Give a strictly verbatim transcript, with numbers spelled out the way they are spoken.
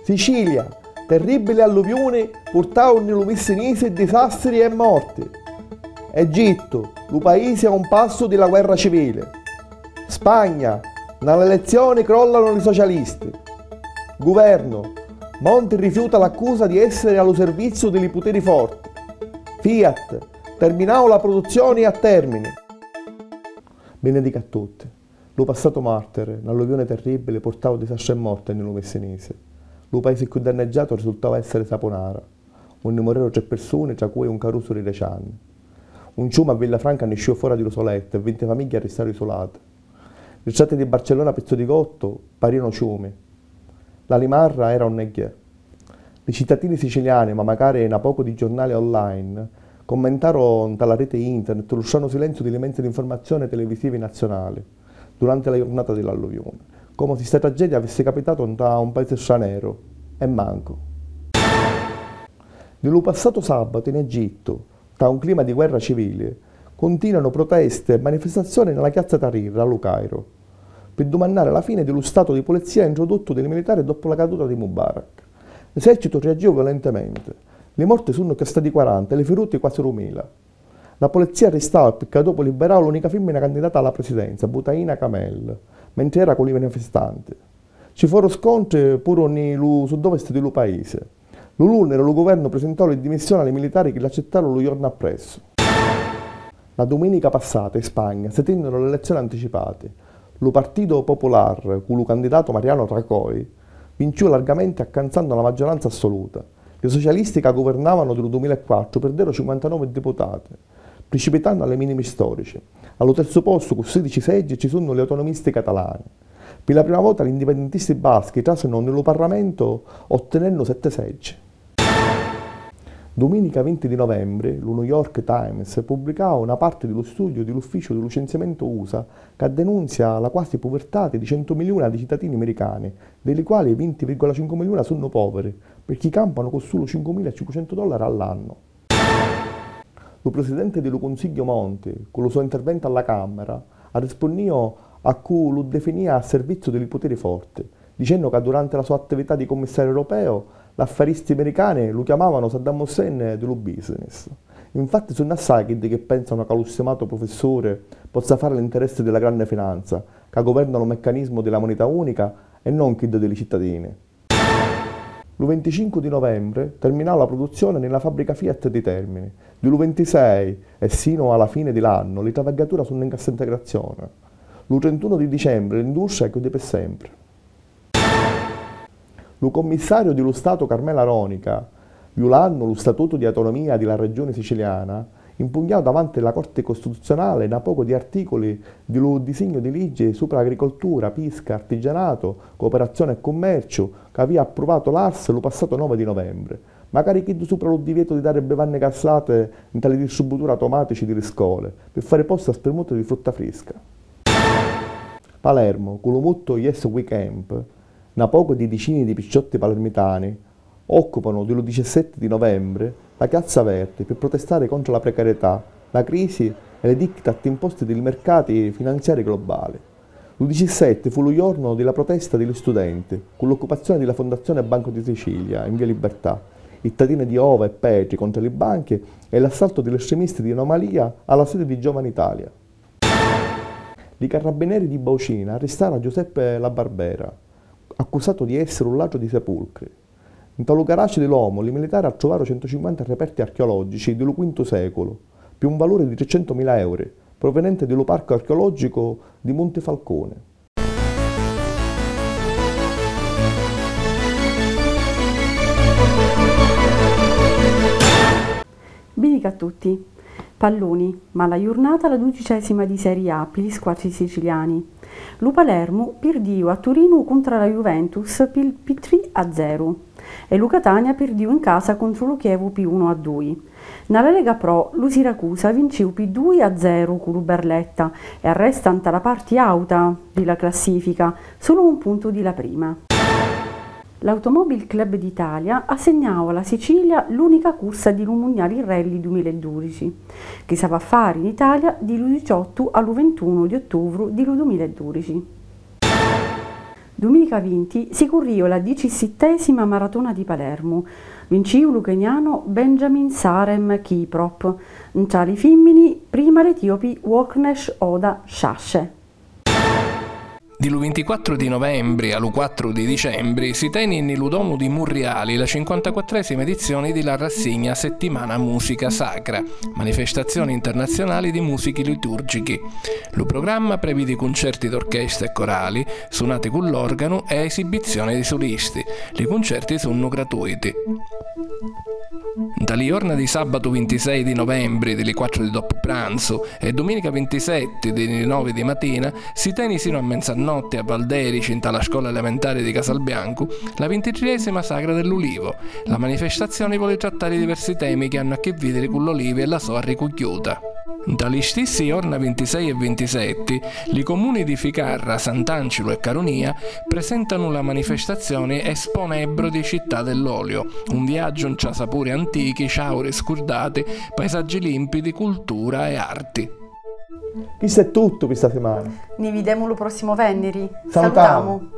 Sicilia, terribili alluviuni purtau nni lu Missinisi disastri e morti. Egittu, lu paisi a un passu di la guerra civili. Spagna, nna l'elezzioni crollanu li socialisti. Guvernu, Monti rifiuta l'accusa di essiri a lu serviziu di li putiri forti. Fiat, terminau la pruduzzioni a termini. Binedica a tutti. Lu passatu martiri, n'alluviuni terribili purtau disastri e morti nni lu Missinisi. Lu paisi cchiù danneggiatu risultau essiri Sapunara, unni murìru tri pirsuni, tra cui un carusu di deci anni. Un ciumi a Villafranca niscìu fora di lu so lettu e vinti famigghi arristaru isulati. Li strati di Barcellona pizzu di gottu parìanu ciumi. La Limarra era un negghiè. Li citadini siciliani, ma macari na pocu di giurnali online, commentaru nta la riti internet lu stranu silenziu di li mezzi d'infurmazzioni e televisivi nazziunali duranti la jurnata di l'alluviuni, comu si sta tragedia avissi capitatu nta un paisi straneru, e mancu. Di lu passatu sabatu in Egittu, nta un clima di guerra civili, cuntinuanu protesti e manifestazzioni nna la chiazza Tahrir a lu Cairu, pi dumannari la fini di lu statu di pulizzia introduttu di li militari doppu la caduta di Mubarak. L'esercitu reaggìu violentementi. Li morti sunnu cchiù assai di quaranta e li firuti quasi dumila. La pulizzia arristau e picca dopu libirau l'unica fimmina candidata a la presidenza, Butaina Kamel, mentri era cu li manifestanti. Ci foru scontri puru nni lu sud-ovest di lu paisi. Lu lunniri lu guvernu prisintau li dimissioni a li militari chi l'accittaru lu jornu appressu. La duminica passata in Spagna si tìnnuru l'elezzioni anticipati. Lu Partido Popular, cu lu candidatu Mariano Rajoy, vincìu largamenti accanzannu la maggioranza assoluta. Li socialisti ca guvernavanu di lu dumila e quattru pirderu cinquantanove diputati, pricipitannu a li minimi stòrici. A lu terzu postu, cu sidici seggi, ci sunnu li autonomisti catalani. Pi la prima vota l'indipendentisti baschi trasinu nni lu Parramentu ottinennu setti seggi. Duminica vinti di novembri, lu New York Times pubblicau na parti di lu studiu di l'Ufficiu di Licenziamentu U S A ca denunzia la quasi puvirtati di centu miliuna di citadini miricani, di li quali vinti virgola cincu miliuna sunnu poviri, pirchì campanu cu sulu cincumilacincucentu dollari all'annu. Lu prisidenti di lu Cunsigghiu Monti, cu lu so interventu a la Cammira, arrispunnìu a cu lu definìa a serviziu di li putiri forti, dicennu ca duranti la so attività di cummissariu europeu, l'affaristi miricani lu chiamavanu Saddam Hussein di lu business. Infatti sunnu assai chiddi chi pensanu ca lu stimatu prufissuri pozza fari l'interessi di la granni finanza, ca guverna lu meccanismu di la munita unica e non chiddu di li cittadini. Lu vinticincu di novembri terminau la pruduzzioni nni la fabbrica Fiat di Termini. Di lu vintisei e sinu a la fini di l'annu li travagghiatura sunnu in cassa integrazioni. Lu trintunu di dicembri l'industria chiudi pi sempri. Lu commissariu di lu Statu Carmela Ronica, viulannu lu Statutu di Autonomia di la Regioni Siciliana, impugnau davanti la Corti Costituzionali na pocu di articuli di lu disignu di liggi supra agricoltura, pisca, artigianatu, cooperazioni e cummerciu ca avìa appruvatu l'A R S lu passatu novi di novembri, macari chiddu supra lu divietu di dari bivanni gasati nta li distributura automatici di li scoli pi fari postu a spirmuti di frutta frisca. Palermu, cu lu muttu Yes We Camp, na pocu di dicini di picciotti palermitani, occupanu di lu diciassetti di novembri la Piazza Verdi pi prutestari contra la precarietà, la crisi e li diktat imposti di li mercati finanziari globali. Lu dicissetti fu lu jornu di la protesta di li studenti, cu l'occupazioni di la Fondazione Banco di Sicilia in via Libertà, i tatini di ova e petri contra li banchi e l'assaltu di l'estremisti di Anomalia a la sedi di Giovani Italia. Li carrabbineri di Baucina arristaru a Giuseppe La Barbera, accusatu di essiri un ladru di sepulcri. Nta lu garage di l'omu, li militari attruvaru centucinquanta reperti archeològgici di lu quintu sèculu, pi un valuri di tricentumila euri, pruvinenti di lu Parcu Archeològgicu di Munti Falcuni. Binnica a tutti. Palluni, mala jurnata a la dudicèsima di Serie A pi li squatri siciliani. Lu Palermu pirdìu a Turinu cuntra la Juventus pi, pi tri a zeru e lu Catania pirdìu in casa contru lu Chievu pi unu a dui. Nna la Lega Pro, lu Siracusa vincìu pi dui a zeru cu lu Barletta e arresta nta la parti àuta di la classìfica, sulu un puntu di la prima. L'Automobile Club d'Italia assegnau a la Sicilia l'ùnica cursa di lu Munniali Rally dumila e dùdici, chi s'havi a fari in Italia di lu diciottu a lu vintunu di ottuvru di lu dumila e dùdici. Duminica vinti si currìu la dicissittesima maratona di Palermu. Vincìu lu kenianu Benjamin Sarem Kiprop. Ntra li fimmini, prima l'etiopi Woknesh Oda Shashe. Di lu vintiquattru di novembri a lu quattru di dicembri si teni nni lu Domu di Murriali la cinquantaquattrèsima edizioni di la rassigna Settimana Musica Sacra, manifestazioni internazionali di musichi litùrgichi. Lu programma previdi cuncerti d'orchestra e corali, sunati cu l'òrganu e esibizioni di sulisti. Li cuncerti sunnu gratuiti. Nta li jorna di sàbatu vintisei di novembri di li quattru di doppu pranzu e dumìnica vintisetti di li novi di matina si teni sinu a menzannotti a Valderici nta la scola elementari di Casalbiancu la vintitriesima Sagra dell'Ulivu. La manifestazioni voli trattari diversi temi chi hannu a chi vidiri cu l'olivi e la so arricugghiuta. Nta li stissi jorna vintisei e vintisetti, li comuni di Ficarra, Sant'Ancilu e Carunia presentanu la manifestazioni Esponebbro di Città dell'Olio, un viaggiu ntra sapuri antichi, ciauri scurdati, paisaggi limpidi, cultura e arti. Chistu è tuttu pi sta simana. Ni videmu lu prossimu venniri. Salutamu.